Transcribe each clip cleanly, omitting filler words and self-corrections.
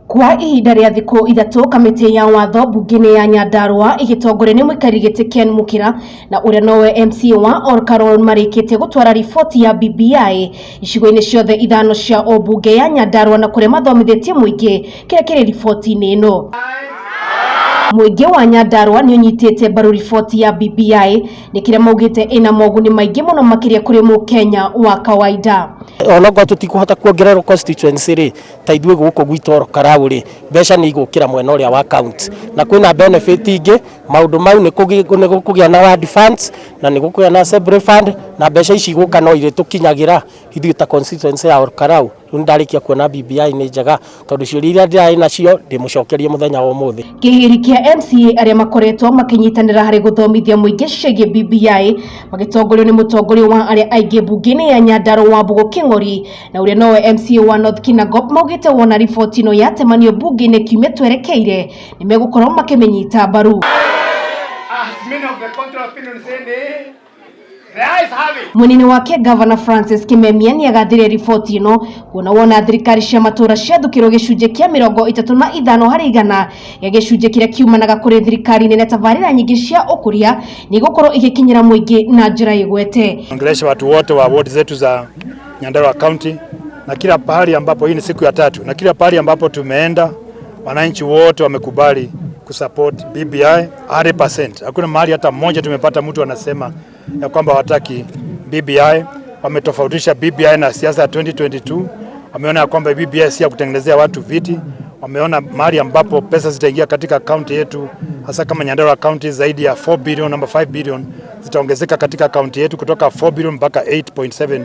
Kwa ihinda rĩa thikũ 3 kamĩtĩ ya watho mbunge-inĩ ya Nyandarua ĩgĩtongorio nĩ mũikarĩri gĩtĩ Ken Mukira na ũrĩa nowe MCA wa Olkalau marĩkĩtie gũtwara riboti ya BBI icigo-inĩ ciothe 5 cia ũmbunge ya Nyandarua na kũrĩa mathomithĩtie mũingĩ kĩrĩa kĩrĩ riboti-inĩ ĩno. Mũingĩ wa Nyandarua nĩ ũnyitĩte mbaru riboti ya BBI nĩ kĩrĩa maugĩte ĩna moguni maingĩ mũno makĩria kũrĩ mũkenya wa kawaida. Onokorwo tũtikũhota kuongererwo constituency rĩ, ta ithuĩ gũkũ gwitũ Olkalau rĩ, mbeca nĩ igũkĩra mwena ũrĩa wa county na kwĩna benefit ingĩ. Maũndũ mau nĩ gũkũgĩa na ward funds na nĩ gũkũgĩa na assembly fund, na mbeca ici igũka no irĩtũkinyagĩra ithuĩ ta constituency ya Olkalau. Rĩu nĩndarĩkia kuona BBI nĩ njega tondũ ciũria iria ndĩrarĩ nacio ndĩmũcokerie mũthenya wa ũmũthĩ. Kĩhĩri kĩa MCA arĩa makoretwo makĩnyitanĩra harĩ gũthomithia mũingĩ ciĩgiĩ BBI magĩtongorio nĩ mũtongoria wa arĩa aingĩ mbunge-inĩ ya Nyandarua Wambugu Kĩng'ori na ũrĩa nowe MCA wa North Kinangop maugĩte wona riboti ĩno yatemanio mbunge-inĩ kiumia twerekeire nĩ megũkorwo makĩmĩnyita mbaru. Munini wake Gavana Francis Kimemia nĩagathire riboti ĩno kuona wona thirikari cia matũra ciathukĩrwo gĩcunjĩ kĩa 35 harĩ igana gĩa gĩcunjĩ kĩrĩa kiumanaga kũrĩ thirikari nene. Tabarĩra nyingĩ cia ũkũria nĩ igũkorwo igĩkinyĩra mũingĩ na njĩra ĩgwete. Ongelesha watu wote wa ward zetu za Nyandarua County na kila pahali ambapo, hii ni siku ya tatu, na kila pahali ambapo tumeenda wananchi wote wamekubali kusupport BBI 100%. Hakuna mahali hata mmoja tumepata mtu anasema ya kwamba hawataki BBI. Wametofautisha BBI na siasa ya 2022. Wameona ya kwamba BBI si ya kutengenezea watu viti. Wameona mahali ambapo pesa zitaingia katika kaunti yetu, hasa kama Nyandarua County, zaidi ya 4 billion number 5 billion zitaongezeka katika kaunti yetu kutoka 4 billion mpaka 8.7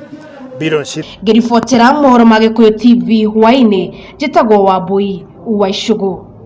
billion shillings. Ngĩribotera mohoro ma Gĩkũyũ TV hwaĩ-inĩ, njĩtagwo Wambui wa Icũgũ.